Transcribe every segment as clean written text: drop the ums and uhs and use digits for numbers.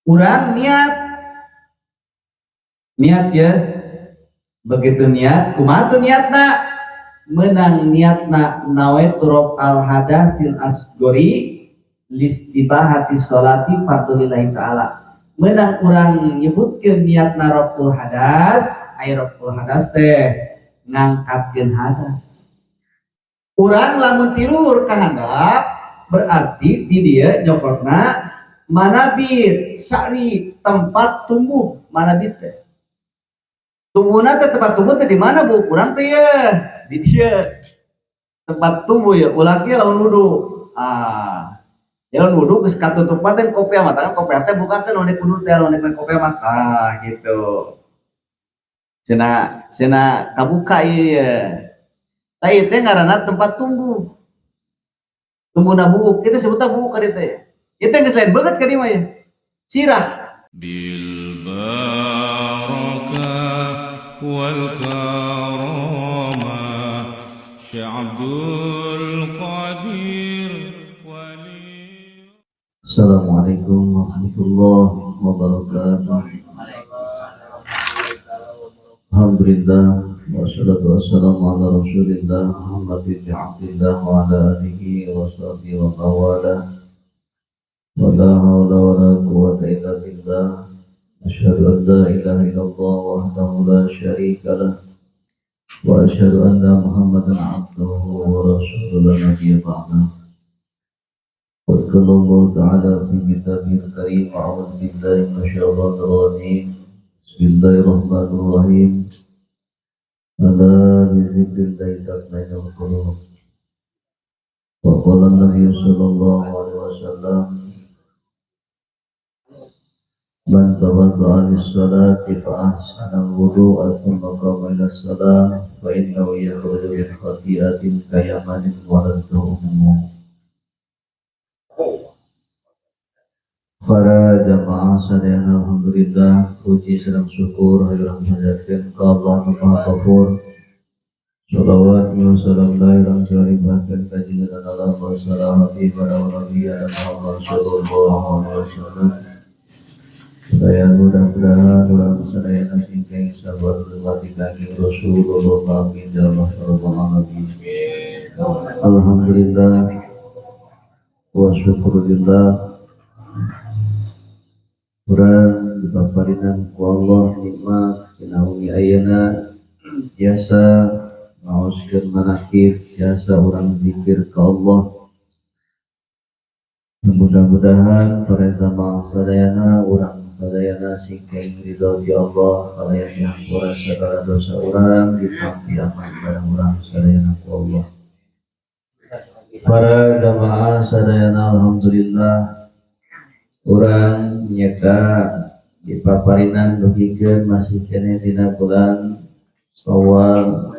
Urang niat, niat ya. Begitu niat, kumaha tuh niatna? Menang niatna nawaitu raf'al hadatsil asgori listibahati sholati fardhu lillahi ta'ala. Menang urang nyebutkeun niatna raf'ul hadas, aya raf'ul hadas teh ngangkatkeun hadas. Urang lamun ti luhur ka handap berarti di dieu nyokotna manabit sya'ri, tempat tumbuh. Manabit teh tumbuhna teh tempat tumbuh teh di mana, Bu? Urang teh ye di dieu tempat tumbuh ya. Ulah kieu lamun wudu, ah ya, lamun wudu geus katutup teh kopiah mah kan, kopiah teh bukakeun lamun wudu teh, lamun kopiah mah tah gitu, cenah cenah kabuka ieu tah. Ieu teh ngaranna tempat tumbuh, tumbuhna buuk. Kita sebutna buuk ka dieu teh. Ieu teh geus lain beungeut ka dieu mah ya, sirah. بالبركة والكرامة Syekh Abdul Qadir Wali. Assalamualaikum warahmatullahi wabarakatuh. Alhamdulillah, wassalatu wassalamu ala Rasulillah Muhammad bin Abdullah wa ala alihi wa sahbihi wa mawala. Wa la hawla wa la quwwata illa billah. Asyhadu an la ilaha illallah wahdahu la syarika lah. Wa asyhadu anna Muhammadan abduhu wa rasuluhu la nabiyya ba'dah. قد قال الله تعالى في كتابه الكريم: أعوذ بالله من الشيطان الرجيم، بسم الله الرحمن الرحيم، ألا بذكر الله تطمئن القلوب. وقال النبي صلى الله عليه وسلم: من توضأ للصلاة فأحسن الوضوء ثم قام إلى الصلاة فإنه يخرج من خطيئة كيوم ولدته أمه. Para jamaah sadayana, alhamdulillah, puji sareng syukur hayang panjatkeun ka Allah Nu Maha Ghafur. Salawat wa salam lahiran salibahkan kajian Allah wa salam pada Nabi Muhammad sallallahu alaihi wasallam. Sadaya, mudah-mudahan urang sadayana singkeng sabar lewati kanjeng Rasulullah. Amin ya Allah ya Rabbal alamin. Alhamdulillah wa syukurillah, urang dipaparinan ku Allah nikmat dina wengi ayeuna, biasa ngaoskeun manakib, biasa urang zikir ka Allah. Mudah-mudahan para jamaah sadayana, urang sadayana singkeng ridho ti Allah, kalayan dihampura segala dosa urang, ditampi amal barang urang sadayana ku Allah. Para jamaah sadayana, alhamdulillah, urang nyata dipaparinan dugikeun masih keneh dina bulan Syawal.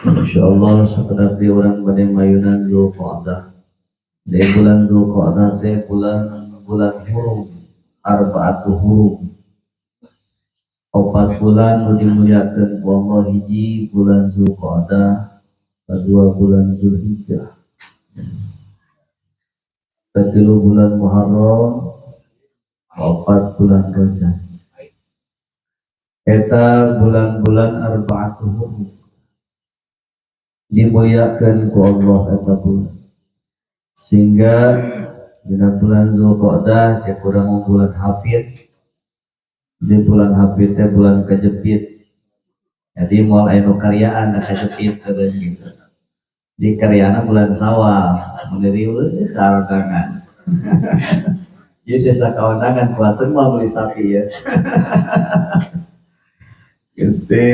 Insyaallah sakedap di urang bade mayunan Dzulqa'dah. Di bulan Dzulqa'dah teh bulan bulan hurum, arbaatu hurum, opat bulan nu dimuliakeun ku Allah. Hiji bulan Dzulqa'dah, kedua bulan Zulhijjah, ketilu bulan Muharram, opat bulan Rajab. Eta bulan-bulan arbaatu hurum dimuliakan ku Allah eta bulan, sehingga dina bulan Zulqa'dah cek urang bulan hafid. Di bulan hafid teh bulan kejepit, jadi moal aya nu karyaan da kajepit gitu. Di karyana bulan Sawal mun eueuh karondangan. Ieu sesa kaondangan kuateun moal meuli sapi ya. Gusti.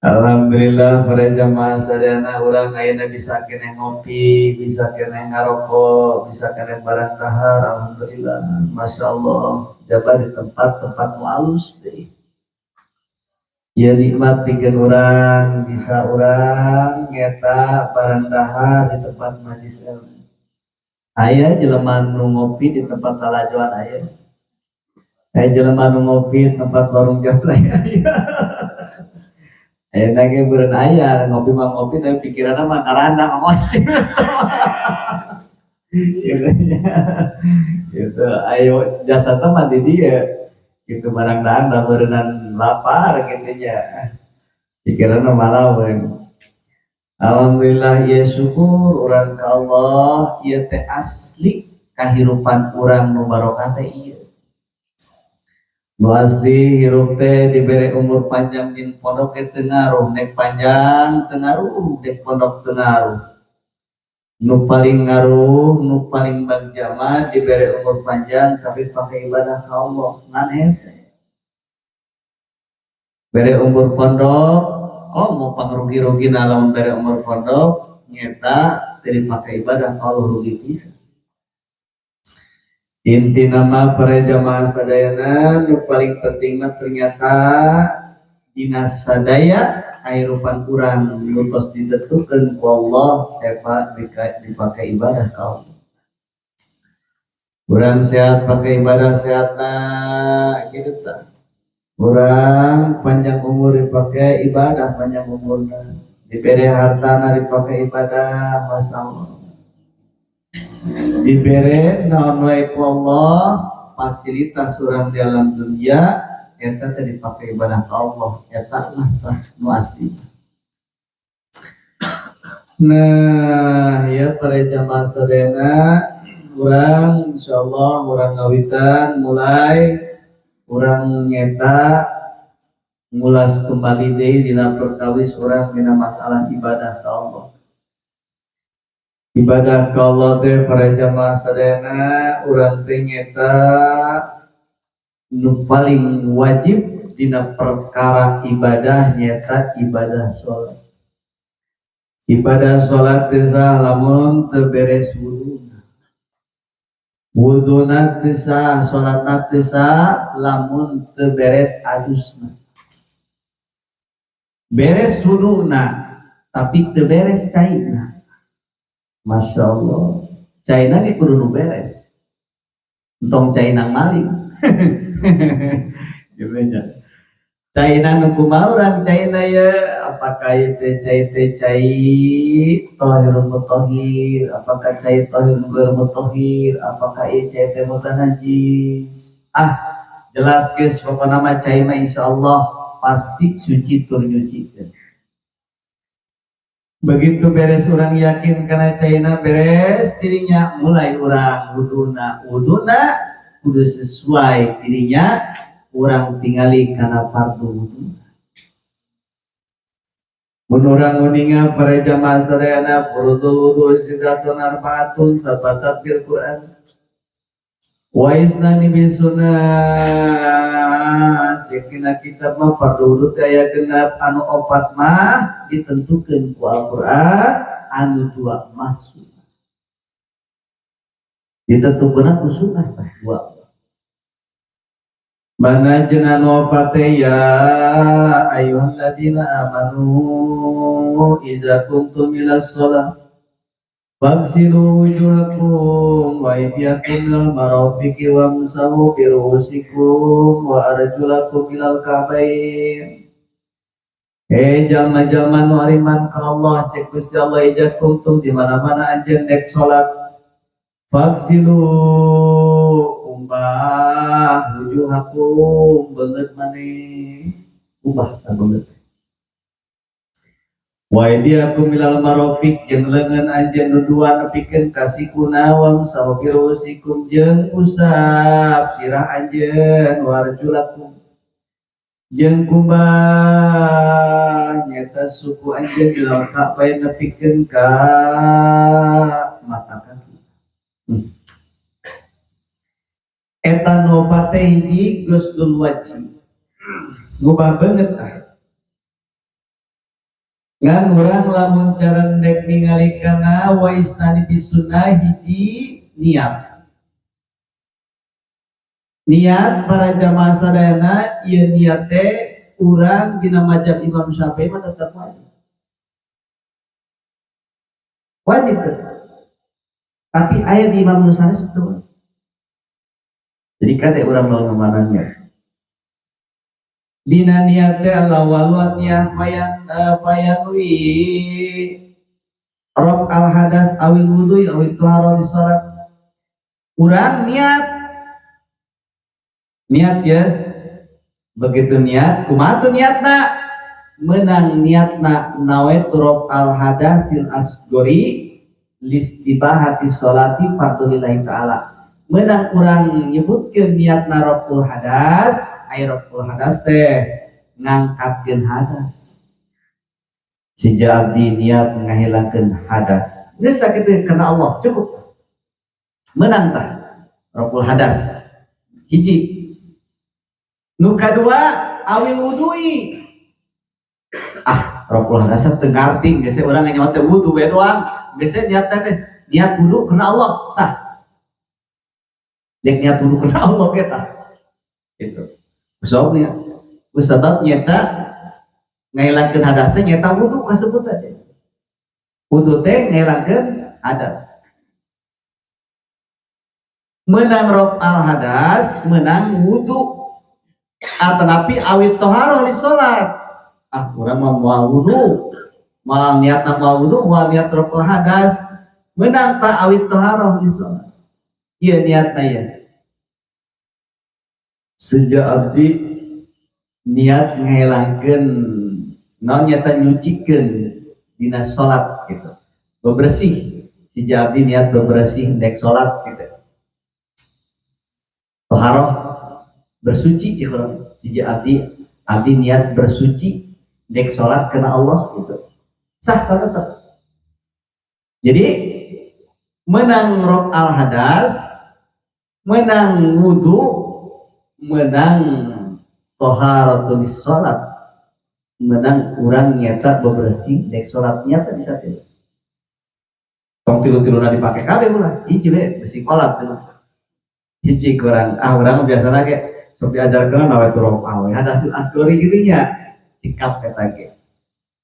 Alhamdulillah, para jamaah sadayana, urang ayeuna bisa keneh ngopi, bisa keneh ngarokok, bisa keneh barang dahar, alhamdulillah. Masya Allah, jabar di tempat-tempat nu alus deh. Ya, nikmat pikeun urang, bisa urang nyeta barang dahar di tempat majlis ilmu. Aya jelema nu ngopi di tempat talajoan aya. Aya jelema nu ngopi di tempat warung jablay aya. Ayeuna ge beureun aya ngopi mah ngopi, tapi pikiranna mah karana ngos gitu nya. Gitu. Gitu, ayo jasa mah di dieu gitu, barang dahar da meureunnan lapar gitu nya, pikiranna malaweng. Alhamdulillah ya, syukur urang ka Allah. Ieu teh asli kahirupan urang nu barokah teh ieu. Nu asli hirup teh dibere umur panjang jeung pondok teh teu ngaruh, nek panjang teu ngaruh, dek pondok teu ngaruh. Nu paling ngaruh, nu paling bagja mah dibere umur panjang tapi pakai ibadah ka Allah, ngan hese. Bere umur pondok, kok mau pangrugi-rugi lamun bere umur pondok nyeta teu dipake ibadah ka Allah, rugi pisan. Inti nama para jamaah sadayana, nu paling penting mah ternyata dina sadaya kahirupan urang nu tos ditentukeun ku Allah eta dipakai ibadah ka Allah. Urang sehat pakai ibadah sehatna kitu tah. Urang panjang umur dipakai ibadah panjang umurna. Dibere hartana dipakai ibadah, masyaallah. Dibere naon wae ku Allah fasilitas urang di alam dunia eta teh dipakai ibadah ka Allah, eta lah tah nu asli. Nah, ya para jamaah sadayana, urang insyaallah urang ngawitan mulai urang nyeta ngulas kembali deui dina perkawis urang dina masalah ibadah ka Allah. Ibadah ka Allah teh para jamaah sadayana, urang teh nyeta nu paling wajib dina perkara ibadah nyeta ibadah salat. Ibadah salat teh sah lamun teu beres wuduna. Wuduna teu sah, salatna teu sah lamun teu beres adusna. Beres wuduna tapi teu beres caina. Masya Allah, caina ge kudu nu beres. Entong caina maling. Gitu nya. Caina nu kumaha urang caina ya, apakah itu cai teh cai tahir mutahhir, apakah cai tahir ghair mutahhir, apakah ieu cai teh mutanajis. Ah, jelas geus pokona mah cai mah insyaallah pasti suci tur nyucikeun. Begitu beres urang yakin karena caina beres dirinya, mulai urang wuduna. Wuduna kudu sesuai dirinya, urang tingali karena fardu wuduna. Mun urang uninga para jamaah sadayana, furudul wudu sittatun arba'atun sabatat bil Quran wa isnani bis sunnah. Cekina kitab mah fardu wudu teh aya genep, anu opat mah ditentukeun ku Al-Qur'an, anu dua mah sunnah. Ditentukeun ku sunnah tah dua. Mana jeung anu opat teh, ya ayyuhalladzina amanu iza qumtum ila shalah faghsilu wujuhakum wa aydiyakum ilal marafiqi wamsahu bi ru'usikum wa arjulakum ilal ka'bain. Hei jalma-jalma nu ariman ka Allah, cek Gusti Allah, iza qumtum di mana-mana anjeun dek salat, faghsilu umbah, wujuhakum beungeut maneh, ubah ka beungeut, wa aydiyakum ilal marafiq jeung leungeun anjeun nu dua nepikeun ka sikuna, wamsahu bi ru'usikum jeung usap sirah anjeun, wa arjulakum jeung kumbah nyata suku anjeun ilal ka'bain nepikeun ka mata kaki. Eta nu opat teh hiji ghuslul wajhi, ngubah beungeut tah. Ngan urang lamun cara dek ningali kana wa isnani bisunnah, hiji niat. Niat para jamaah sadayana, ieu niat teh urang dina mazhab Imam Syafi'i mah tetep wajib. Wajib tetep. Tapi aya di Imam Nusani teu wajib. Jadi kade urang lawan niat. Dina niat teh al-awwalu niat fayan fayanwi rof al hadas awil wudu awil tuhara di salat. Urang niat Niat ya, begitu niat, kumaha tuh niatna? Menang niatna nawaitu raf'al hadasil asgori listibahati sholati fardhu lillahi ta'ala. Menang urang nyebutkeun niatna raf'ul hadas, ai raf'ul hadas teh ngangkatkeun hadas. Si abdi niat ngahilangkeun hadas. Geus sakitu kana Allah, cukup. Menang tah raf'ul hadas. Hiji. Nu kadua awil wudui. Ah, raf'ul hadas teu ngarti, geus urang nyawa teh wudu we doang. Geus niat teh niat wudu kana Allah, sah. Dek niat wudu kana Allah kita. Gitu. Kusabab kusabab nyata ngahilangkeun hadas teh nyata wudu kasebut teh. Wudu teh ngahilangkeun hadas. Menang raf'al hadas, menang wudu. Atanapi awit toharoh li salat. Ah, urang mah moal wudu. Moal niatna moal wudu, moal niat raf'al hadas. Menang ta awit toharoh li salat. Ieu niatna ya. Sejak abdi niat ngahilangkeun naon nyata nyucikeun dina salat gitu. Bebersih. Sejak abdi niat bebersih dek salat gitu. Toharoh bersuci cik urang. Sejak abdi niat bersuci dek salat kena Allah gitu. Sah tak tetep. Jadi menang raf'al hadas, menang wudu, menang toharatul salat, menang urang nyata bebersih dek salat nyata bisa tilu. Tong tilu-tiluna dipake kabeh ulah, hiji we besi kolab tilu. Hiji kurang, ah urang biasana ge sok diajarkeun nawaitu raf'al hadasil asgori gitu nya. Cikap eta ge.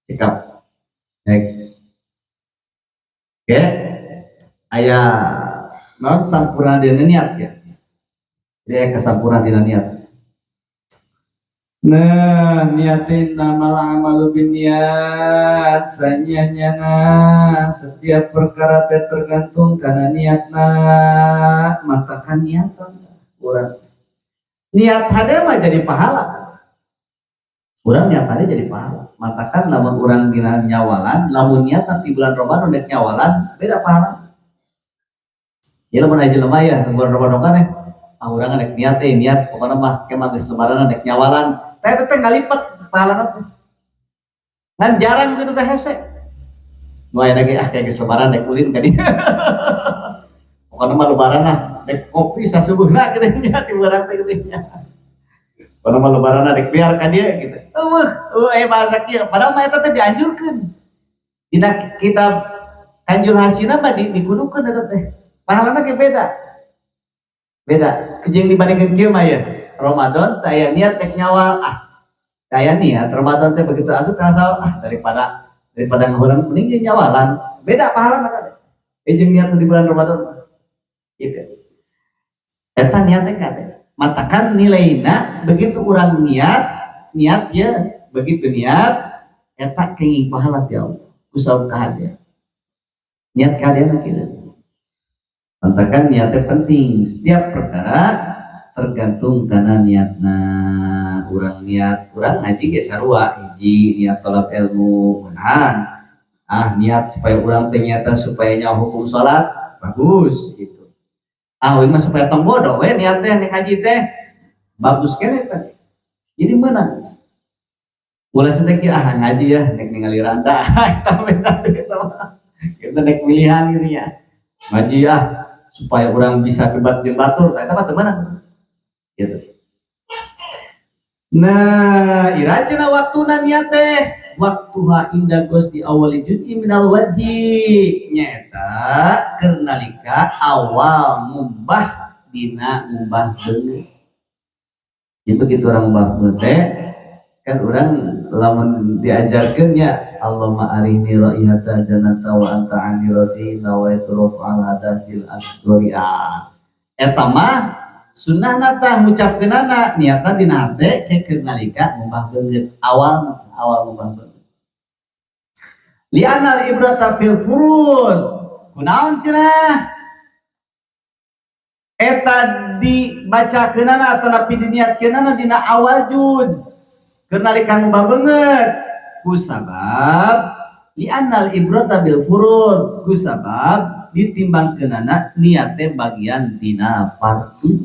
Cikap. Baik. Oke. Aya naon sampurna dina niat ya. Jadi aya kasampurna dina niat. Nah, niatin innamal a'malu binniyat, sanyanyana setiap perkara teh tergantung karena niatna, matakan niatan urang. Niat hade mah jadi pahala kan. Urang niat hade jadi pahala. Matakan lamun urang dina nyawalan, lamun niat nanti bulan Ramadan dek nyawalan, beda pahala. Ya lamun aja lemah ya bulan Ramadan kan ya. Ah urang dek niat niat pokoknya mah kemah geus lebaran dek nyawalan. Teh teh ngalipet pahala teh. Ngan jarang gitu teh hese. Nu aya lagi ah kayak geus lebaran dek ulin ka dieu. Pokoknya mah lebaran lah dek kopi sasubuhna gitu nya ti urang teh gitu nya. Pokoknya mah lebaran dek biar ka dieu gitu. Eueuh, eueuh aya bahasa kieu padahal mah eta teh dianjurkeun. Dina kitab Kanzul Hasinah mah dikudukeun eta teh. Pahalana ge beda. Beda. Jeung dibandingkeun kieu mah ya. Ramadan teh aya niat rek nyawal ah. Aya niat Ramadan teh begitu asup ka sawal ah daripada ngahuleng mending ge nyawalan. Beda pahalana kan. Jeung niat di bulan Ramadan mah. Gitu. Eta niat teh kade. Matakan nilaina begitu urang niat, niat ya begitu niat eta kenging pahala ti Allah. Ku sabab kahadean. Niat kahadean kieu. Matakan niatnya penting. Setiap perkara tergantung karena niatna. Urang niat, urang ngaji ge sarua hiji niat tolak ilmu meunang. Ah niat supaya urang teh nyata supaya nyaho hukum salat bagus gitu. Ah we mah supaya tong bodoh we niat teh nek ngaji teh bagus keneh teh. Jadi meunang. Ulah teh ah ngaji ya nek ningali randa eta beda eta mah. Kita nek pilihan gitu ya. Ngaji ah supaya orang bisa debat jeung batur, eta mah teu meunang. Gitu. Nah, ira cenah waktuna niat teh waktuha inda ghasli awwali juz'i minal wajhi nyaeta keur nalika awal ngumbah dina ngumbah beungeut. Jadi begitu orang ngumbah beungeut teh kan orang lamun diajarkeun nya Allahumma arini raihata jannata wa anta anni radhi nawaitu raf'al hadasil asghari. Ah eta mah sunnahna tah ngucapkeunana niatna dina hate ke keur nalika ngumbah beungeut awal awal ngumbah beungeut. Li'anal ibrata fil furud. Kunaon cenah? Eta dibacakeunana atanapi diniatkeunana dina awal juz keur nalika ngubah beungeut kusabab li'annal ibrata bil furud kusabab ditimbangkeunana niat teh bagian dina fardu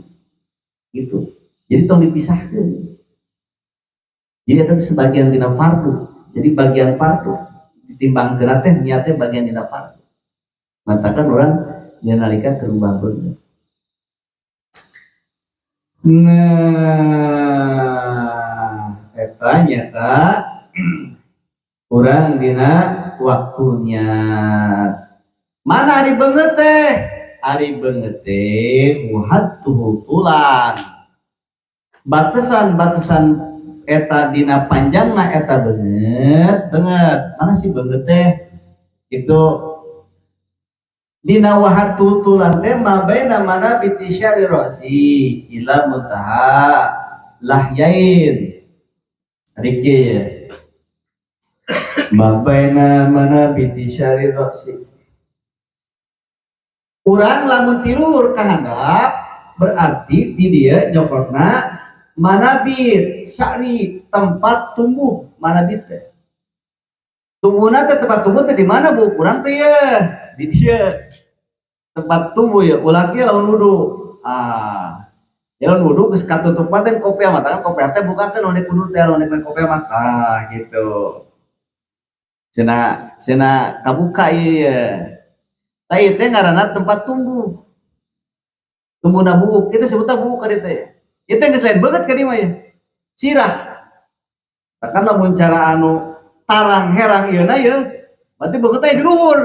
gitu. Jadi tong dipisahkeun. Jadi eta sebagian dina fardu. Jadi bagian fardu ditimbangkeun teh niatnya bagian dina fardu. Matakan orang nya nalika keur ngubah beungeut. Nah, eta nyata urang dina waktunya. Mana ari beungeut teh? Ari beungeut teh hadduhu tulan. Batasan-batasan eta dina panjangna eta beungeut, beungeut. Mana sih beungeut teh? Itu dina wahatu tulan teh ma baina manabiti sya'ri ra'si ila muntaha lahyain. Riki ya. Ma baina manabiti sya'ri ra'si. Urang lamun tiluhur ka handap berarti di dieu nyokotna manabit sya'ri, tempat tumbuh manabit teh. Tumbuhna teh tempat tumbuh teh di mana Bu? Urang teh ye di dieu tempat tumbuh ya ulah kieu lamun wudu. Ah, ya lamun wudu geus katutupan teh kopiah mah, kan kopiah teh bukakeun lamun kudu teh lamun kopiah mah tah gitu. Cenah cenah kabuka ieu ye. Tah ieu teh ngaranna tempat tumbuh. Tumbuhna buuk, kita sebutna buuk ka dieu teh. Ieu teh geus lain beungeut ka dieu mah ye. Sirah. Takkan lamun cara anu tarang herang ieu na ye, berarti beungeut teh di luhur.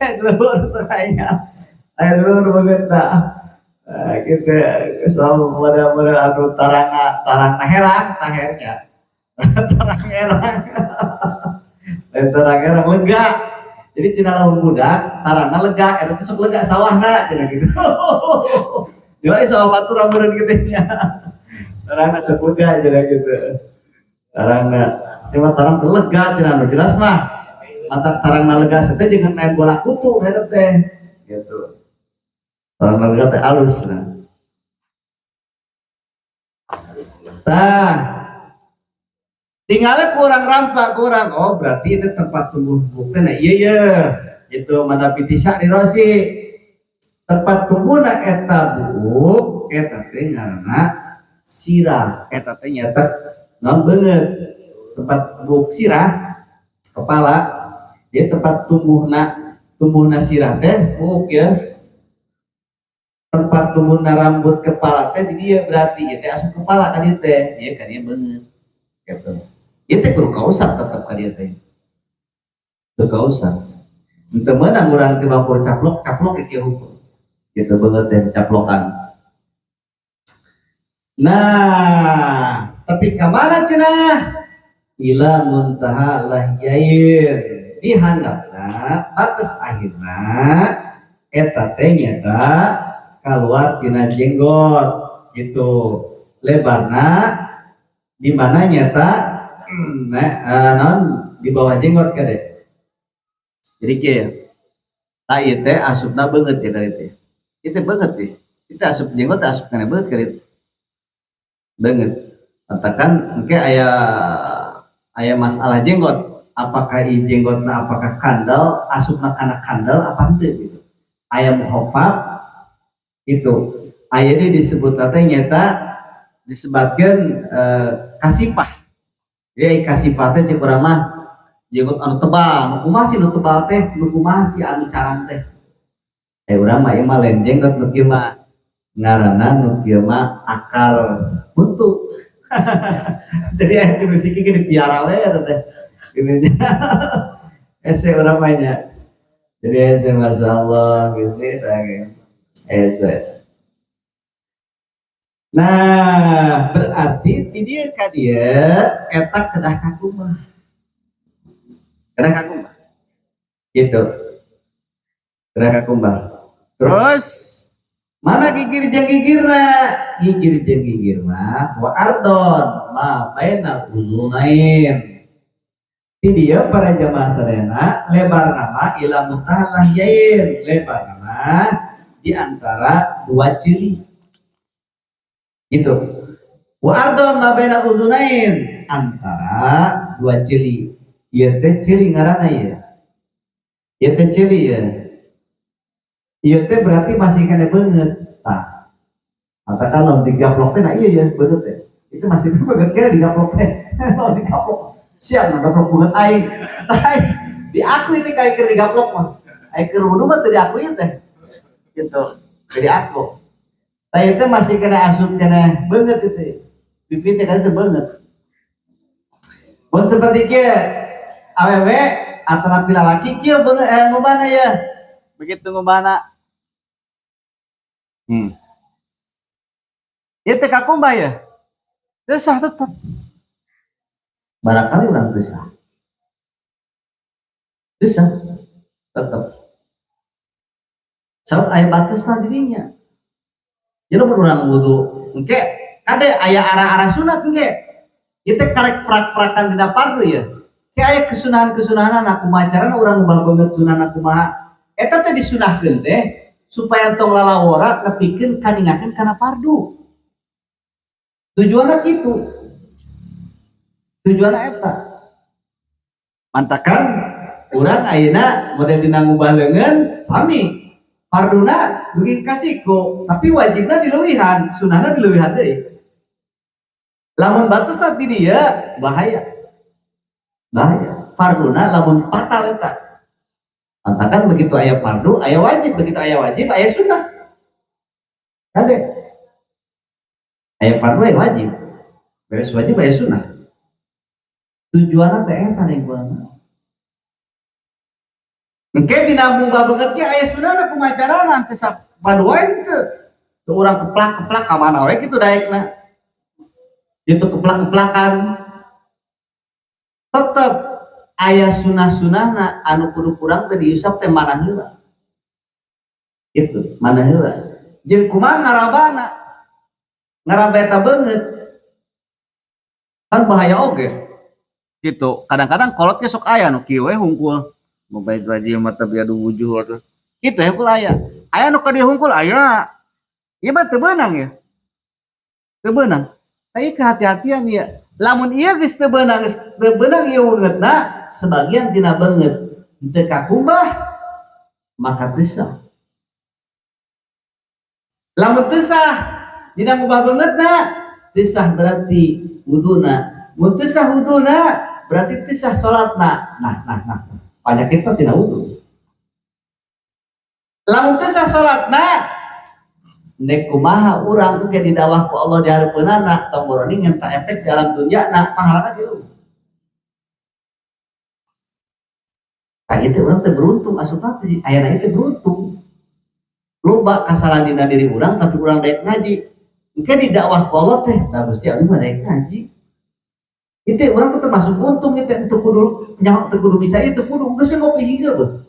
Di luhur sukanya. Aya di luhur beungeut tah. Nah, gitu so model-model anu tarang tarang herang tahernya. Tarang herang. Lain tarang herang lega. Jadi cenah lamun budak tarangna lega, eta teh sok lega sawahna cenah gitu. Dewa sawah batur meureun kitu nya. Tarangna sok lega cenah gitu. Tarangna sia tarang teh lega cenah nu jelas mah. Mata tarangna lega teh jeung main bola kutu eta teh gitu. Tarangna lega teh alus nah. Tah tinggalnya kurang rampak kurang, oh berarti itu tempat tumbuh bukti nah iya iya itu mana pitisa dirosi tempat tumbuhna eta buuk eta teh ngaranna sirah eta teh nyata naon beungeut tempat buuk sirah kepala dia tempat tumbuhna sirah teh buuk ya tempat tumbuhna rambut kepala teh di dia berarti ieu teh asup kepala ka dieu teh ieu ka dieu beungeut gitu. Ieu teh kudu kausap tetep ka dieu teh. Kudu kausap. Henteu meunang urang teh bangkur caplok, caplok kieu hukum. Gitu beungeut teh caplokan. Nah, tapi ka mana cenah? Ila muntaha lahyain. Di handapna batas akhirna eta teh nyata kaluar tina jenggot gitu. Lebarna di mana nyata nah, non di bawah jenggot kade. Jadi kieu tah ieu teh asupna beungeut ya kali teh. Ieu teh beungeut teh. Ieu teh asup jenggot teh asup kana beungeut kali. Beungeut. Katakan engke aya masalah jenggot. Apakah ieu jenggotna apakah kandel asupna kana kandel apa henteu gitu. Aya muhaffaf itu. Aya di disebut teh nyata disebutkeun kasipah. Jadi kasipah teh cek urang mah jenggot anu tebal, nu kumaha sih nu tebal teh, nu kumaha sih anu carang teh. Urang mah ieu mah lain jenggot nu kieu mah ngaranna nu kieu mah akar buntu. Jadi aya di musik ge dipiara we eta teh. Gini nya. Ese urang mah nya. Jadi ese masyaallah geus teh ese. Nah, berarti ti dieu ka dieu eta kedah kakumbah. Kedah kakumbah. Gitu. Kedah kakumbah. Terus mana gigir jeung gigirna? Gigir jeung gigir mah wa ardon ma bainal uzunain. Ti dieu para jamaah sadayana lebar nama ila muntaha lahyain, lebar nama di antara dua ciri gitu. Wa ardon ma baina udunain, antara dua ciri. Ieu teh ciri ngaranna ieu. Ieu teh ciri ya. Ieu teh berarti masih kena beungeut. Tah. Katakan lamun digaplok teh nah iya ya beungeut teh. Itu masih beungeut kena digaplok teh. Lamun digaplok siap ngaplok beungeut aing. Aing diakui teh kayak keur digaplok mah. Aing keur wudu mah teu diakui teh. Gitu. Jadi aku. Tah ieu teh masih kena asup kena beungeut itu. Pipi teh kan teu beungeut. Mun seperti kieu awewe atanapi lalaki kieu beungeut ngubahna ya. Begitu ngubahna. Ieu teh kakumbah ya. Teu sah tetep. Barangkali urang teu sah. Teu sah tetep. Sabab aya batesna di dinya. Jadi lamun urang wudu engke kade aya arah-arah sunat engke. Ieu teh karek prak-prakan dina fardu ya. Ke aya kesunahan-kesunahanana kumaha carana urang ngubah beungeut sunahna kumaha. Eta teh disunahkeun teh supaya tong lalawora nepikeun kaningakeun kana fardu. Tujuanna kitu. Tujuanna eta. Mantakan urang ayeuna model dina ngubah leungeun sami. Farduna dugi ka siku, tapi wajibna dileuwihan, sunahna dileuwihan deui. Lamun batesna di dieu bahaya. Bahaya. Farduna lamun fatal eta. Mantakan begitu aya fardu, aya wajib, begitu aya wajib, aya sunnah. Kade. Aya fardu aya wajib. Beres wajib aya sunnah. Tujuanna teh eta lingkunganna. Engke dina mubah beungeut ge aya sunahna kumaha carana teh sapadu wae henteu. Teu urang keplak-keplak ka mana we kitu daekna. Itu keplak-keplakan. Tetep aya sunah-sunahna anu kudu kurang teh diusap teh mana heula. Gitu, mana heula. Jeung kumaha ngarabana? Ngaraba eta beungeut. Kan bahaya oge. Gitu. Kadang-kadang kolot ge sok aya nu kieu we hungkul. Baik gaji mata biadu wujuh atuh. Kitu hungkul aya. Aya nu ka dieu hungkul aya. Ieu mah teu beunang ya. Teu beunang. Tapi kehati-hatian ya. Lamun ieu geus teu beunang, geus teu beunang ieu beungeutna, sebagian tina beungeut teu kakumbah maka teu sah. Lamun teu sah dina ngubah beungeutna, teu sah berarti wuduna. Mun teu sah wuduna berarti teu sah salatna. Nah. Penyakitna tina wudu. Lamun teu sah salatna, nek kumaha urang engke didawah ku Allah di hareupeunana, tong boroning ngenta efek dalam dunia na pahalana ge eueuh. Tah ieu teh urang teh beruntung asupna teh ayana ieu teh beruntung. Loba kasalahan dina diri urang tapi urang daek ngaji. Engke didakwah ku Allah teh, da Gusti abdi mah daek ngaji. Ieu teh urang teh termasuk untung ieu teh teu kudu nyaho teu kudu bisa ieu teu kudu geus we ngopi hiji beuh.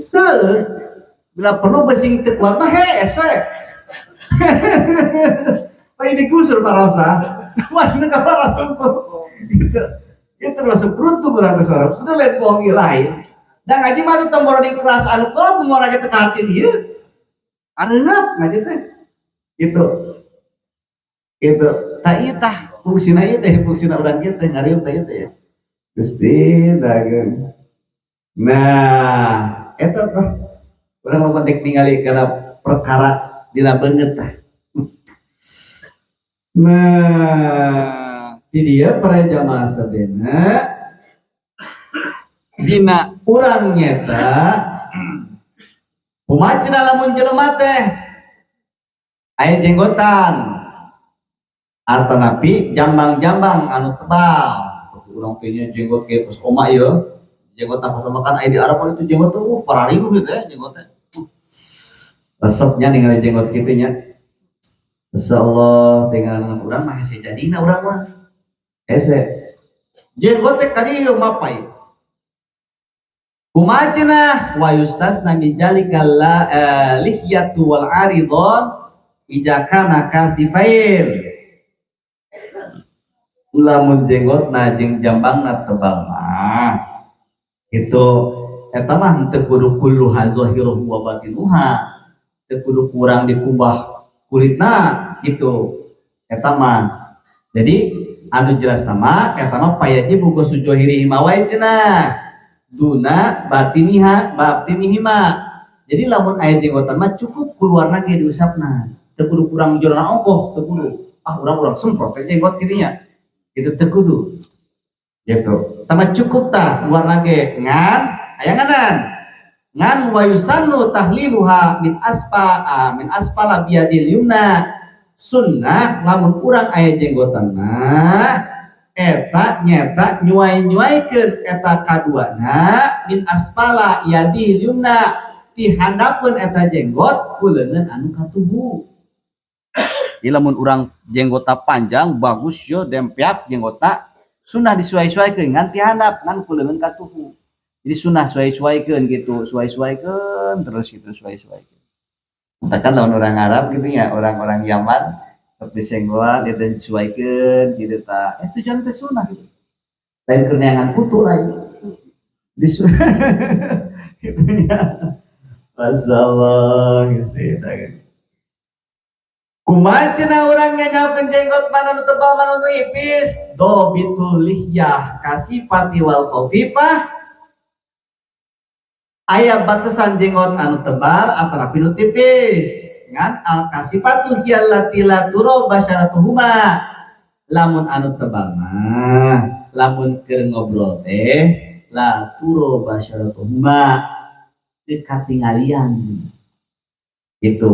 Heuh. Bila perlu besing teu kuat mah hees we. Paling digusur parosa. Mana ka paros gitu. Itu termasuk beruntung urang teh saurang. Udah lain bohong ieu lain. Da ngaji mah tong boro di kelas anu kolot mun urang teu kaharti dieu. Areuneup ngaji teh. Gitu. Gitu. Tah ieu tah fungsina ieu teh fungsina urang kieu teh ngariung teh ieu teh. Gusti dageung. Nah, eta tah urang mah penting ningali kana perkara dina beungeut tah. Nah, di dieu para jamaah sadayana dina urang nyeta kumaha cenah lamun jelema teh aya jenggotan atanapi jambang-jambang anu tebal. Urang teh nya jenggot kieu kos oma ieu. Jenggot kos oma kan aya di Arab itu jenggot tuh pararibu gitu ya jenggot teh. Resepnya ningali jenggot kitu nya. Insyaallah tinggal urang mah hese jadina urang mah. Hese. Jenggot teh ka dieu mapai. Kumaha cenah wa yustasna min jalikal la lihyatu wal aridon ija kana kasifain. Lamun jenggotna jeung jambangna tebal mah itu Eta mah henteu kudu kulluha zahiruhu wa batinuha. Teu kudu kurang dikumbah kulitna gitu. Eta mah. Jadi anu jelas nama eta mah payajibu ghuslu zahirihima wae cenah. Duna batiniha batinihima. Jadi lamun aya jenggotan mah cukup keluarna ge diusapna. Teu kudu kurang jorona ongkoh, teu kudu. Ah urang-urang semprot teh jenggot kitu nya. Gitu teu kudu. Gitu. Tama cukup tah luarna ge ngan aya nganan. Ngan wa yusannu tahliluha min aspa min asfala biyadil yumna. Sunnah lamun urang aya jenggotan mah eta nyeta nyuai-nyuaikeun eta kaduana min asfala yadil yumna ti handapeun eta jenggot ku leungeun anu katuhu. Jadi lamun urang jenggotna panjang bagus yo dempeak jenggotna sunnah disuai-suaikeun ngan ti handap ngan ku leungeun katuhu. Jadi sunnah suai-suaikeun gitu, suai-suaikeun terus gitu suai-suaikeun. Katakan lawan orang Arab gitu ya, orang-orang Yaman sok disenggolan itu disuaikeun gitu ta. Tujuan teh sunnah gitu. Lain keur neangan kutu lain. Disu gitu ya. Masyaallah geus eta. Kumaha cenah urang nyanyakeun jenggot mana nu tebal mana nu ipis? Dobitul lihyah kasifati wal khafifah. Aya batasan jenggot anu tebal atanapi nu tipis. Ngan al kasifatu hiyallati la tura basyaratuhuma. Lamun anu tebal mah lamun keur ngobrol teh la tura basyaratuhuma teu katinggalian. Gitu.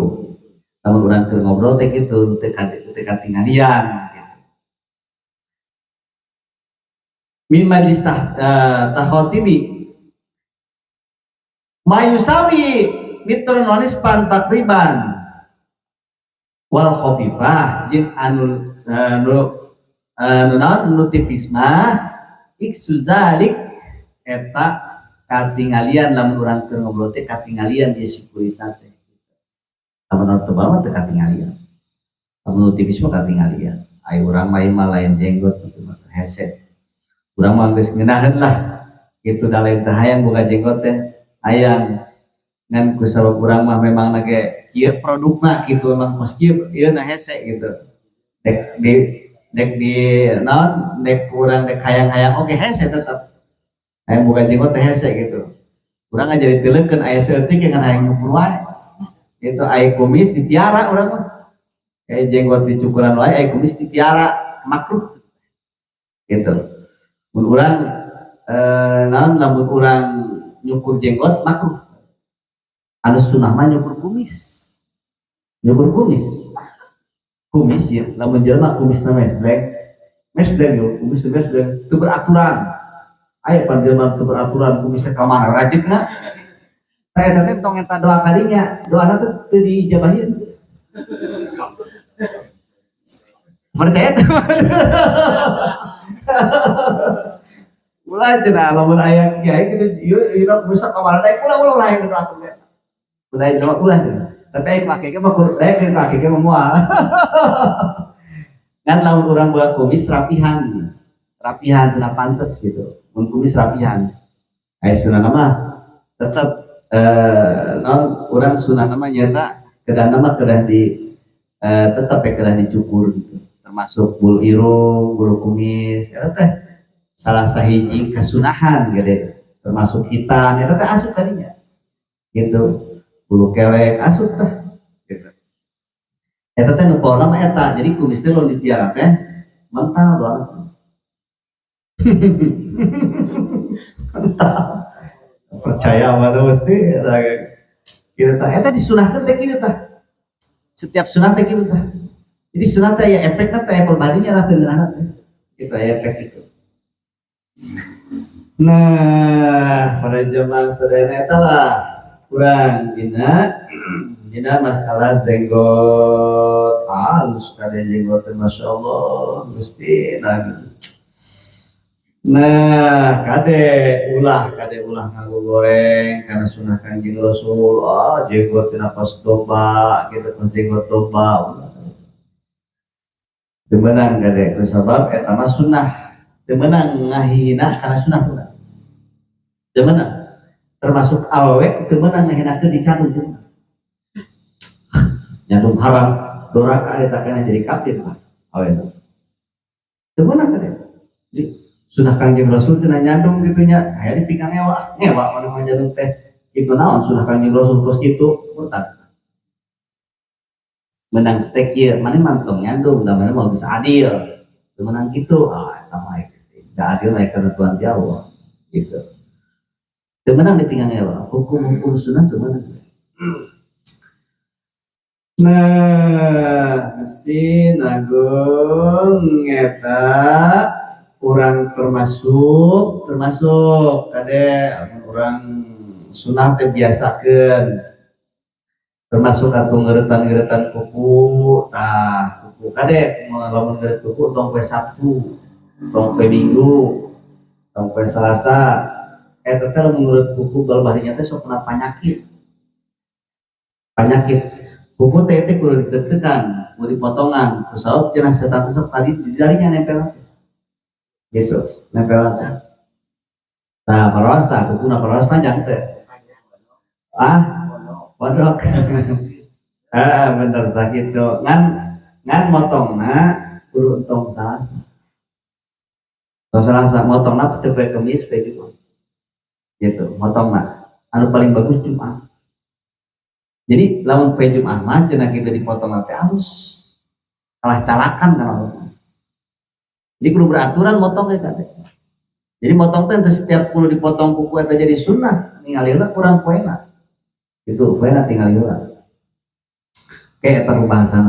Lamun urang keur ngobrol teh kitu teu katinggalian gitu. Min majlis takhatibi mayusawi mitron wanispan takriban wal khafifah jeung anu anu naon nu tipis mah iksuzalik eta katinggalian lamun urang keur ngobrol teh katinggalian di si kulitna teh. Lamun anu tebal mah teu katinggalian, lamun nu tipis mah katinggalian. Ai urang mah ieu mah lain jenggot kitu mah hese. Urang mah geus ngeunaheun lah kitu da lain teh hayang boga jenggot teh. Hayang ngan ku sabab urang mah memang nage kieu produkna kitu emang kos kieu ieu na hese gitu. Dek di naon dek urang dek hayang-hayang oge hese tetep. Hayang boga jenggot teh hese gitu. Urang jadi teulekeun aya saeutik ngan hayang nyukur wae. Gitu aya kumis dipiara urang mah. Aya jenggot dicukuran wae aya kumis dipiara makruh. Gitu. Mun urang naon lamun urang nyukur jenggot makruh. Anu sunah mah nyukur kumis. Nyukur kumis. Kumis ya, lamun jelema kumisna mesblek. Mesblek yo, kumis teh mesblek, teu beraturan. Aya pan jelema teu beraturan kumisna ka mana rajekna. Tah eta teh tong eta doa kadinya, doana teh teu diijabahin. Percaya teu? Ulah cenah lamun aya kiai kitu ieu ieu bisa ka mana deui ulah ulah ulah yang doakeun teh. Ulah jelema ulah cenah. Tapi aya make ge mah kudu daek make ge mah moal. Ngan lamun urang boga kumis rapihan. Rapihan cenah pantes gitu. Mun kumis rapihan. Aya sunahna mah tetep naon urang sunahna mah nyaeta kedahna mah kedah di tetep ya kedah dicukur gitu. Termasuk bulu irung, bulu kumis eta teh salah sahiji kesunahan gede termasuk hitan eta teh asup kadinya gitu bulu kelek asup teh gitu eta teh nu poho mah eta jadi kumis teh lamun dipiara teh mental banget mental percaya mah teh mesti eta kieu tah eta disunahkeun teh kieu tah setiap sunah teh kieu tah jadi sunah teh ya efekna teh perbandingan lah teu ngeunahna teh kitu aya efek gitu. Nah, para jemaah sadayana eta lah kurang dina masalah jenggot halus kade jenggot teh masyaallah Gusti nah. Nah, kade ulah nganggo goreng karena sunah Kanjeng Rasul. Ah, jenggot tina pas domba gitu pas jenggot domba. Teu meunang kade kusabab eta mah sunah. Teu meunang ngahina karena sunah urang. Teu meunang. Termasuk awewe teu meunang ngahinakeun dicandung teu meunang. Nyandung haram, doraka eta kana jadi kafir lah awewe. Teu meunang teh. Jadi sunah Kangjeng Rasul cenah nyandung kitu nya, aya dipikang ngewa, ngewa mana mah nyandung teh. Kitu naon sunah Kangjeng Rasul kos kitu, murtad. Menang stek ieu, mana mantong nyandung, da mana mau bisa adil. Teu meunang kitu, ah eta mah da adil mah ketentuan ti Allah gitu. Teu meunang dipikang ngewa, hukum-hukum sunah teu meunang. Nah, mesti nagung eta urang termasuk termasuk kade urang sunah teh biasakeun, termasuk atuh ngeuretan-ngeuretan kuku. Tah, kuku kade lamun ngeureut kuku tong poe Sabtu, tong poe Minggu, tong poe Salasa. Eta teh lamun ngeureut kuku balbarinya teh sok kena panyakit. Panyakit kuku teh teh kudu ditekan, kudu dipotongan. Kusabab cenah setan teh sok tadi di darinya nempel gitu, nempel teh. Nah, parawas tah kukuna parawas panjang teh. Ah, pondok. Ah, bener tah gitu. Ngan ngan motongna kudu entong Salasa. Tong Salasa motongna teu poe Kemis, poe Jumat. Gitu, motongna. Anu paling bagus Jumat. Jadi lamun poe Jumat mah cenah kitu dipotong teh halus. Kalah calakan kana motong. Jadi kudu beraturan motong teh kade. Jadi motong teh teu setiap kudu dipotong kuku eta jadi sunnah, ningali heula kurang poena. Gitu, poena tingali heula. Oke, eta pembahasan.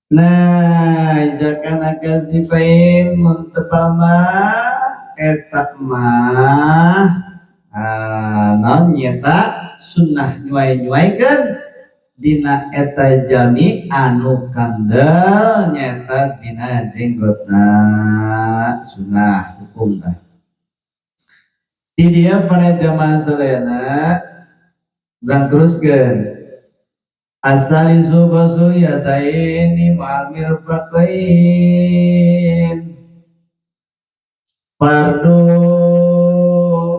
Nah, iza kana katsifain mun tebal mah eta mah naon nyata sunnah nyuai-nyuaikeun dina eta jalmi anu kandel nyata dina jenggotna, sunnah hukum tah. Di dia para jamaah sadayana, urang teruskeun. As-salisu ghaslu yadaini ma'al mirfaqain. Fardu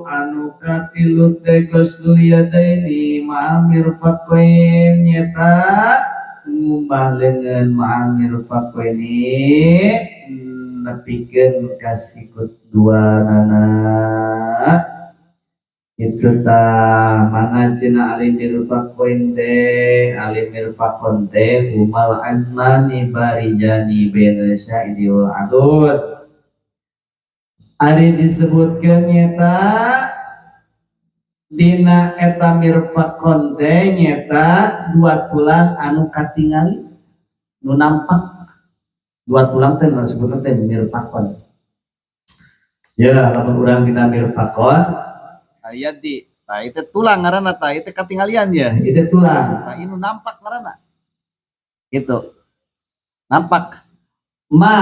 anu katilu teh ghusl yadaini ma'al mirfaqain, nyata ngumbah leungeun ma'al mirfaqaini nepikeun ka sikut dua nana. Itu tah mana cenah ari mirfaqain teh? Ali mirfaqon teh humal azmani barijani baina syaidi wal adud. Ari disebutkeun nyata dina eta mirfaqon teh nyata dua tulang anu katingali, nu nampak. Dua tulang teh disebutna teh mirfaqon ya. Lamun urang dina mirfaqon aya di tah itu tulang ngaranna, tah itu katinggalian ya, itu tulang tah ini nampak ngaranna gitu, nampak ma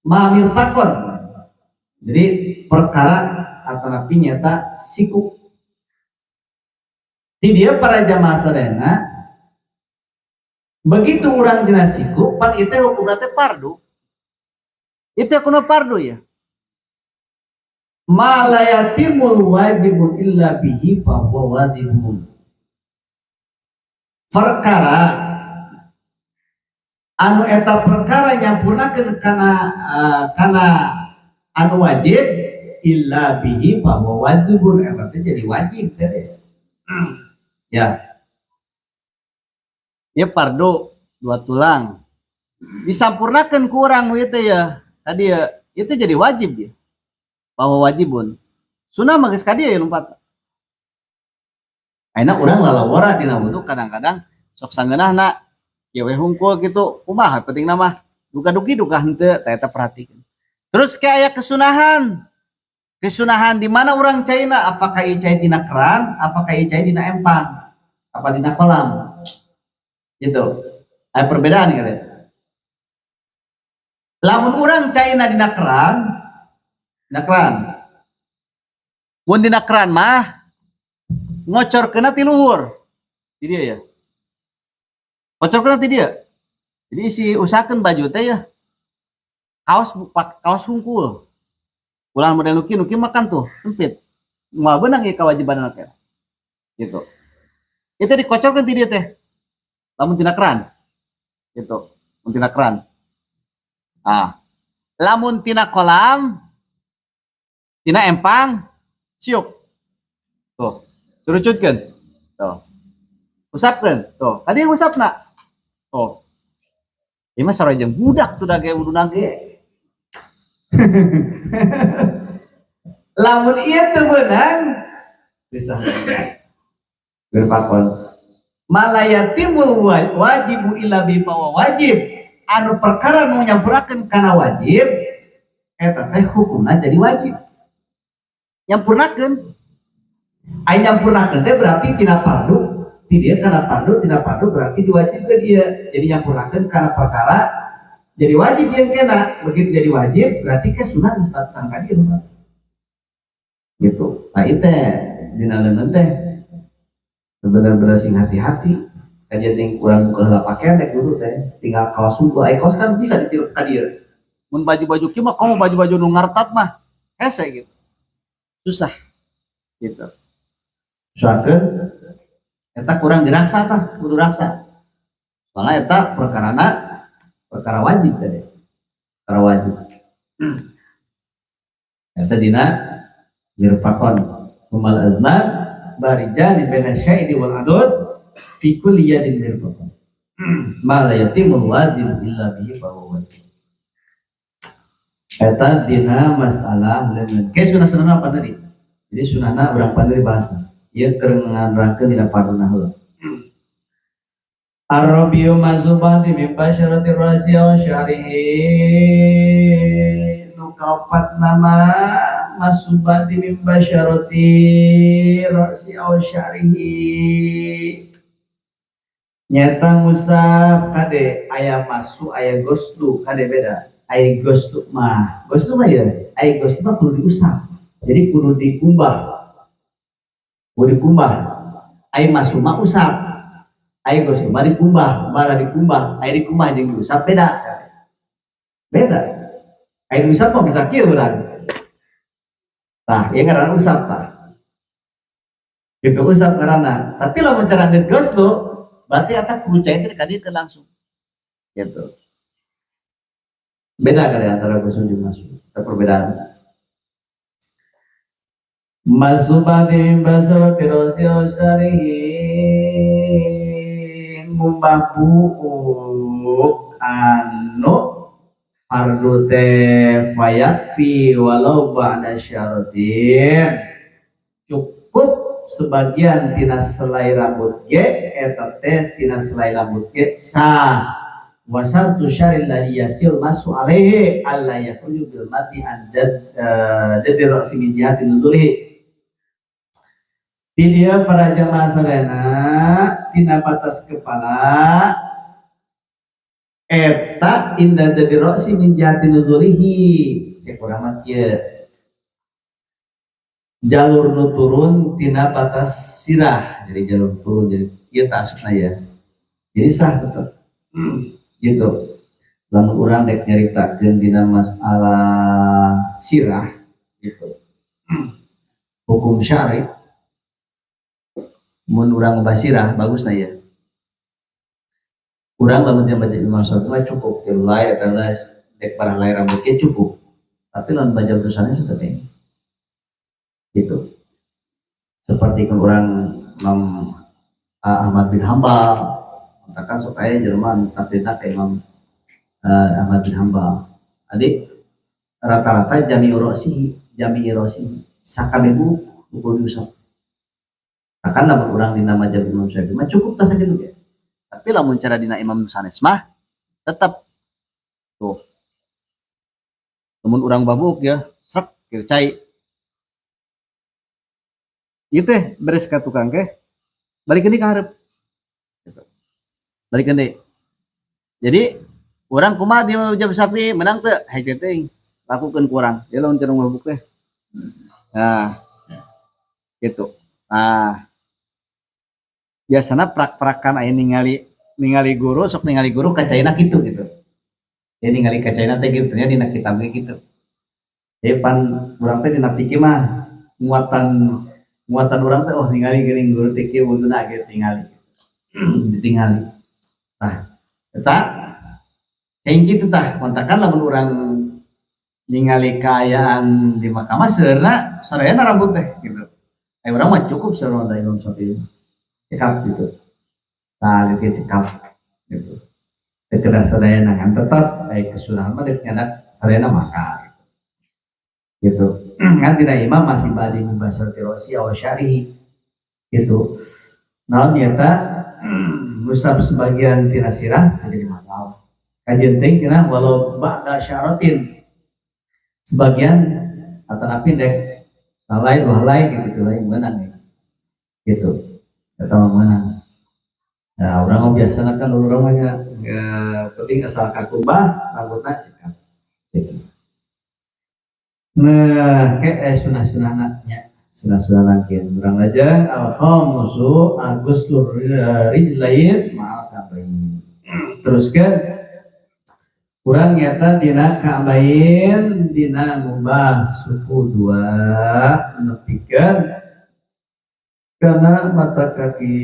ma mirfaqon. Jadi perkara atau napi nyata siku di dia para jamaah sadayana. Begitu urang dina siku pan itu hukumna teh fardu, itu hukumna fardu ya. Ma la yatimul wajibun illa bihi fa huwa wajibun. Perkara anu eta perkara nyampurnakeun kana anu wajib, illa bihi fa huwa wajibun, eta teh jadi wajib teh ya. Ya, fardu dua tulang disampurnakeun ku urang nu ieu ya tadi ya, itu jadi wajib ya, bahwa wajibun. Sunnah mah geus ka dieu ya lompat. Ayeuna urang lalawara dina wudu kadang-kadang sok sangeunahna kieu we hungkul gitu, kumaha pentingna mah duka dugi duka henteu tah eta perhatikeun. Terus kayak aya kesunahan. Kesunahan di mana urang caina? Apakah ieu cai dina keran, apakah ieu cai dina empang, apa dina kolam gitu. Ada perbedaan kali. Lamun urang caina dina keran, dina keran, mun dina keran mah ngocorkeunna ti luhur di dia ya, ngocorkeunna ti dia. Jadi si usahakeun baju teh ya kaos, kaos hungkul ulah model nuki nuki makan tuh sempit. Moal beunang ieu kewajiban teh. Gitu. Itu dikocorkeun ti dieu teh. Lamun tina keran. Gitu. Mun tina keran. Ah. Lamun tina kolam, tina empang, siuk. Tuh. Curucutkeun. Tuh. Usapkeun. Tuh. Tadi yang usapna. Tuh. Ieu mah sarua jeung budak tuh da ge wuduna ge. Lamun ieu teu meunang bisa berpakon. Malayatimul wajibu illa bi wajib. Anu perkara nu nyampurakeun kana wajib eta teh hukumna jadi wajib. Nyampurnakeun. Ai nyampurnakeun teh berarti tina fardu, ti dieu kana fardu, tina fardu berarti diwajibkeun ieu. Jadi nyampurnakeun kana perkara jadi wajib yang kena. Begitu jadi wajib berarti ke sunah geus batasan ka dieu. Gitu. Nah itu teh dina leungeun teh bener-bener sing hati-hati. Kajian yang kurang buka heula pakaian teh kudu teh tinggal kaos unggul. Ai kaos kan bisa ditilep ka dieu. Mun baju-baju kieu mah komo baju-baju nu ngartat mah hese gitu. Susah. Gitu. Soalkeun eta kurang dirasa tah, kudu raksa. Soalna eta perkarana perkara wajib tadi. Perkara wajib. Eta dina mirfaqon umal azman barijani baina syaidi wal adud fi kulli yadin mirfaqon. Ma la yatimul wajib illa bihi fa huwa wajib. Eta dina masalah leungeun. Ke sunah-sunahna apa tadi? Jadi sunahna urang panderi bahasa. Ieu keur nganrangkeun dina farduna heula. Ar-rabiu mazubati min basyarati rasi wa syarihi. Nu kaopat nama masubati min basyarati rasi wa syarihi. Nyata ngusap kade aya masu aya goslu kade beda. Aya goslu mah ya aya goslu mah kudu diusap. Jadi kudu dikumbah. Kudu dikumbah. Aya masu mah usap. Aya goslu mah dikumbah, bara dikumbah, aya dikumbah jeung diusap beda. Beda. Aya diusap mah bisa kieu urang. Tah, ieu ngaranna usap tah. Gitu usap ngaranna. Tapi lamun cara geus goslu berarti eta kudu cai teh ka dieu langsung. Gitu. Beda kali antara goslu jeung masu. Ada perbedaan. Masubati basarati rosi osarihi ngumbah buuk anu fardu teh fayakfi walau ba'da syaratin. Cukup sebagian tina selai rambut ge eta teh tina selai rambut ge sah. Wasartu syaril ladzi yasil masu alaihi alla yakhruju bil mati an jadi ra'si min jihatin nuzulihi. Di dia para jamaah sadayana tina batas kepala eta inda jadi ra'si min jihatin nuzulihi. Cek urang mah kieu. Jalur nu turun tina batas sirah, jadi jalur turun jadi ieu ta asupna ya. Jadi sah tetep. Gitu. Lamun urang dek nyaritakeun dina masalah sirah gitu. Hukum syari mun urang ngubah sirah bagusna ya. Urang lamun teu baca Imam Syafi'i mah cukup tilu lay eta geus dek parah lay rambutnya cukup. Tapi lamun baca tulisannya sudah teh. Gitu. Seperti kan urang Imam Ahmad bin Hambal katakan sok aya jelema taklidna ka Imam Ahmad bin Hambal. Adik rata-rata jami'u ra'sihi, jami'u ra'sihi sakabeh kudu diusap. Kan lamun urang dina mazhab Imam Syafi'i mah cukup tah sakitu ge. Tapi lamun cara dina Imam sanes mah tetep tuh. Lamun urang babuk ya, srek kieu cai. Ieu teh beres ka tukang teh balikeun deui ka hareup. Gitu. Balikeun deui. Jadi urang kumaha di mazhab Syafi'i menang teu? Hek teh lakukeun ku urang. Ieu lamun cara mabuk teh. Nah. Gitu. Nah, biasana prak-prakan aya ningali guru sok ningali guru kacaina kitu gitu. Dia ningali kacaina teh kitu nya dina kitab ge kitu. Jadi pan urang teh dina fikih mah Muatan muatan urang teh, oh, ningali geuning guru teh kieu wuduna ge, tingali ditingali. Tah, eta kayak gitu. Tah, kontakan lamun urang ningali kaayaan di mahkamah, seueurna sadayana rambut teh gitu. Eh, urang mah cukup seueurna da Imam Syafi'i cekap gitu. Tah gitu, cekap gitu. Teu kedah sadayana, kan tetap aya kesunahan mah deuk nyandak sadayana maka gitu. Gitu. Kan tidak imam masih badi mubasarati rosi aw syarihi gitu. Naon nyata ngusap sebagian tina sirah jadi masalah. Kajian teh tina walau ba'da syaratin, sebagian atau napi dek salai dua helai gitu, lain menang ya. Gitu. Eta mah meunang. Nah, urang mah biasana kan urang mah nya penting asal kakumbah rambutna cekap gitu. Nah, ke sunah-sunahna nya, sunah-sunah kieu. Urang lajeng al khamsu al-ghuslur rijlain ma'al ka'bain. Teruskeun urang nyata dina ka'bain, dina ngubah suku dua nepikeun kana mata kaki.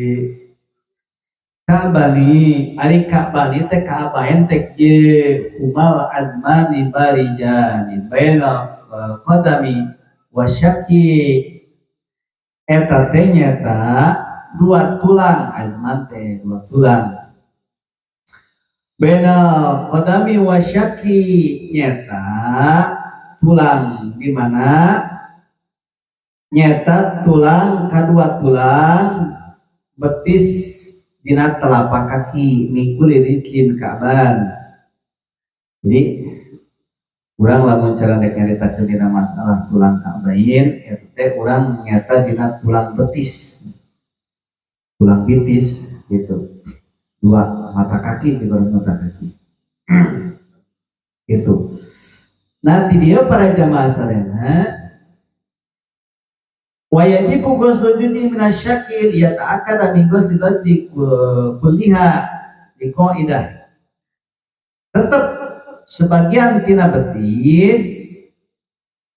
Ka'bani, ari ka'bani teh, ka'bain teh kieu: humal admani barijani baina qadami wa syaki. Eta teh nyata dua tulang, azman teh dua tulang, baina qadami wa syaki, nyata tulang di mana, nyata tulang kadua tulang betis dina telapak kaki, min kulli rijlin ka'ban. Jadi urang lamun cara dek nyaritakeun dina masalah tulang ka'bain eta teh urang nyata dina tulang betis, tulang betis gitu, dua mata kaki, ibarat mata kaki gitu. Nanti dia para jamaah sadayana, wa yajibu ghuslu juz'in minasyakil yata'akkada min ghusli rajli kulliha di qaidah. Tetap sebagian tina betis,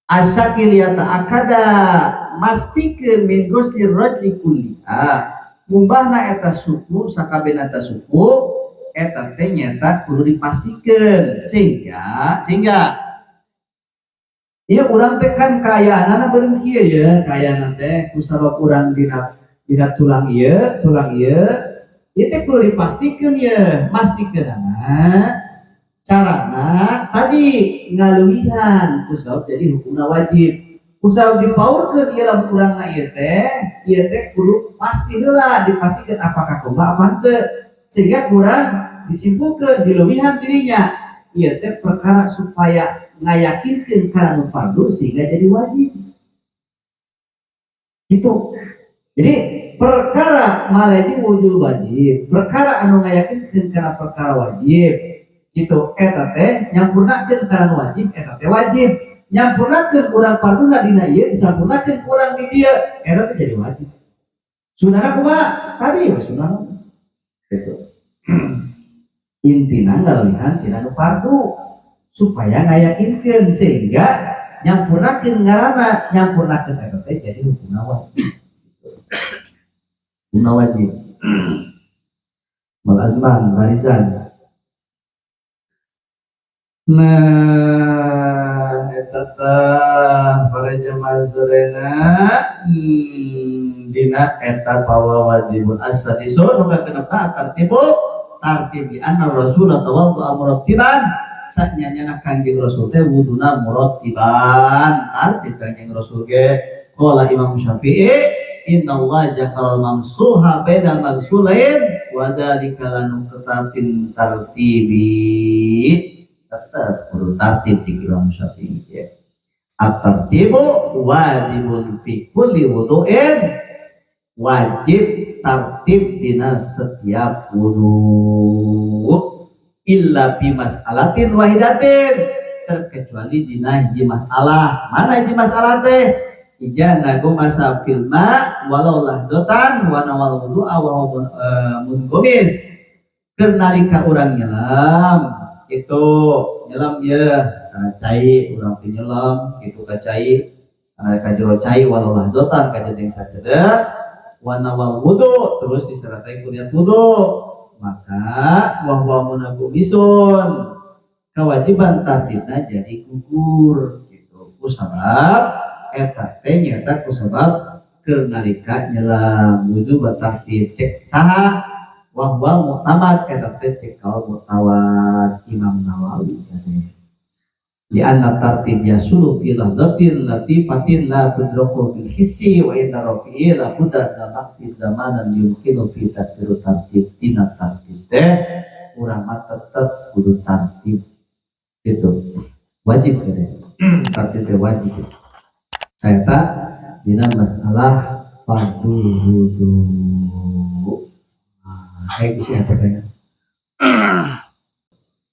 asyakil yata'akkada mastikeun, min ghusli rajli kulliha, ngumbahna eta suku, sakabehna eta suku eta teh nyata kudu dipastikeun. Sehingga sehingga ieu urang teh kan kaayaanana beureum kieu ya, kaayaan teh kusabab urang dina dina tulang ieu, tulang ieu ieu teh kudu dipastikeun ye. Mastikeunana carana tadi ngaleuwihan kusabab jadi hukumna wajib, kusabab dipaurkeun ieu. Lamun urang ieu teh, ieu teh kudu pasti heula dipastikan apakah kumaha apa henteu, sehingga kurang disimpulkeun dileuwihan dirinya ieu teh perkara supaya ngayakinkeun kana nu fardu sehingga jadi wajib itu. Jadi perkara malaji wujud wajib, perkara anu ngayakinkeun kana perkara wajib gitu, eta teh nyampurnakeun kana nu wajib, eta teh wajib nyampurnakeun urang farduna dina ieu, disampurnakeun kurang di dieu, eta teh jadi wajib. Sunahna kumaha tadi we, sunahna gitu, intina ngaleuwihan tina nu fardu supaya ngayakinkeun sehingga nyampurnakeun, ngaranna nyampurnakeun eta teh jadi hukumna wajib, hukumna wajib mal azman barisan. Nah, eta tah para jamaah sadayana, dina eta pawa wajibun. As-sadisu nu kagenepna tartibu, tartib li anna rasul tawaddu murattiban, sanyanyana Kangjeng Rasul teh wuduna murattiban, tartib Kangjeng Rasul ge. Qala Imam Syafi'i, innallaha ja'alal mamsuha bainal maghsulain wa dzalika lanuqtatin tartibi. Tetap kudu tartib di Imam Syafi'i ya. At-tartibu wajibun fi kulli wudu'in, wajib tartib dina setiap wudu, illa fi mas'alatin wahidatin, terkecuali dina hiji masalah. Mana hiji masalah teh? Ijana masa filma walau lahdotan wa nawal wudu'a wa huwa mungomis. Keur nalika urang nyelam itu, nyelam ya karena cai, urang teh nyelam gitu ka cai Karena ka jero cai walau lahdotan kajenting sakedeuk, wa nawal wudu, terus disertai ku niat wudu, maka wa huwa munaghumisun, kewajiban tartibna jadi gugur gitu. Kusabab eta teh nyata kusabab keur nalika nyelam wujub tartib. Cek saha? Wa huwa mu'tamad, eta teh cek kaul mu'tamad Imam Nawawi. Li anna tartib yasulu fi lahdatin latifatin la tudraku bil hissi wa inna rafi'i la budda min naqsi zamanan yumkinu fi tadbiru tartib. Tina tartib teh urang mah tetep kudu tartib itu wajib kene, tartib teh wajib. Saya dina masalah fardu wudu. Nah, bisa pertanyaan.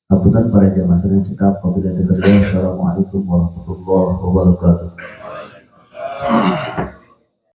Hapunten para jamaah sedaya, cekap, wabillahi taufiq. Assalamualaikum warahmatullahi wabarakatuh.